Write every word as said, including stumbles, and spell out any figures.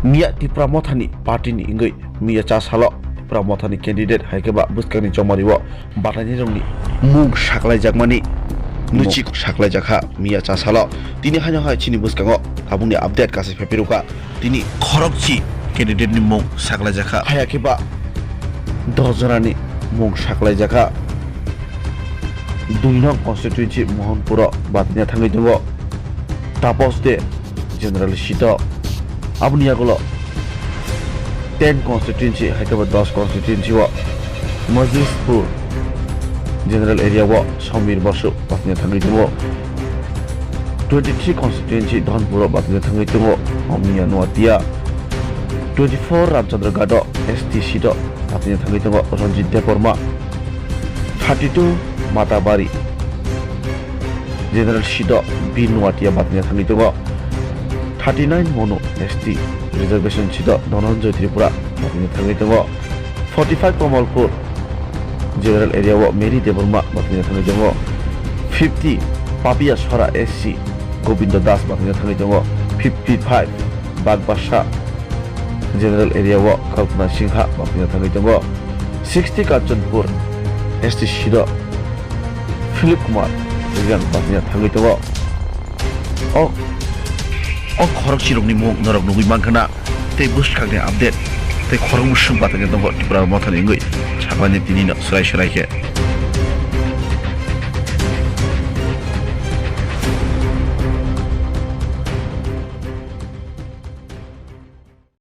Miya Tipra Mothani party ni wngwi miya cha salo Tipra Mothani candidate hai khe ba bwskangni chongmario bathainirokni mung saklaijakmani nuchik saklaijakha miya cha salo. Tini haino hai chini bwskango tabukni update kaisa phaiphirukha. Tini khorokchi candidate ni mung saklaijakha. Haya khe ba dos jonani mung saklaijakha. Dui nong constituency Mohanpuro bathaina thangwi tongo Tapos de general seat o. Aboni yagulo ten constituency hai khe ba dos constituency o Majlispur general area o Samir Basu bathaina thangwi tongo. Twenty three constituency Dhonpur o bathaina thangwi tongo Omiya Nuatia. Twenty four Ramchandra Ghat o S T seat o bathaina thangwi tongo Ranjit Debbarma. Thirty two Matabari general seat o B Nuatia bathaina thangwi tongo. Thirty nine Monu S T reservation seat o Dhananjoy Tripura bathaina thangwi tongo. Forty five Kamalpur general area o Mary Debbarma bathaina thangwi tongo. Fifty Papia Sora S C Govinda Das bathaina thangwi tongo. Fifty five Bagbasa general area o Kalpana Singha bathaina thangwi tongo. Sixty Kanchanpur S T seat o Philip Kumar Reang bathaina thangwi tongo. O, o khorokchirokni mung norok nugwi mankha na, tei bwskangni update tei khorok bwswk bathaina tongo Tipra Mothani wngwi saklani tini no swrai swrai khe.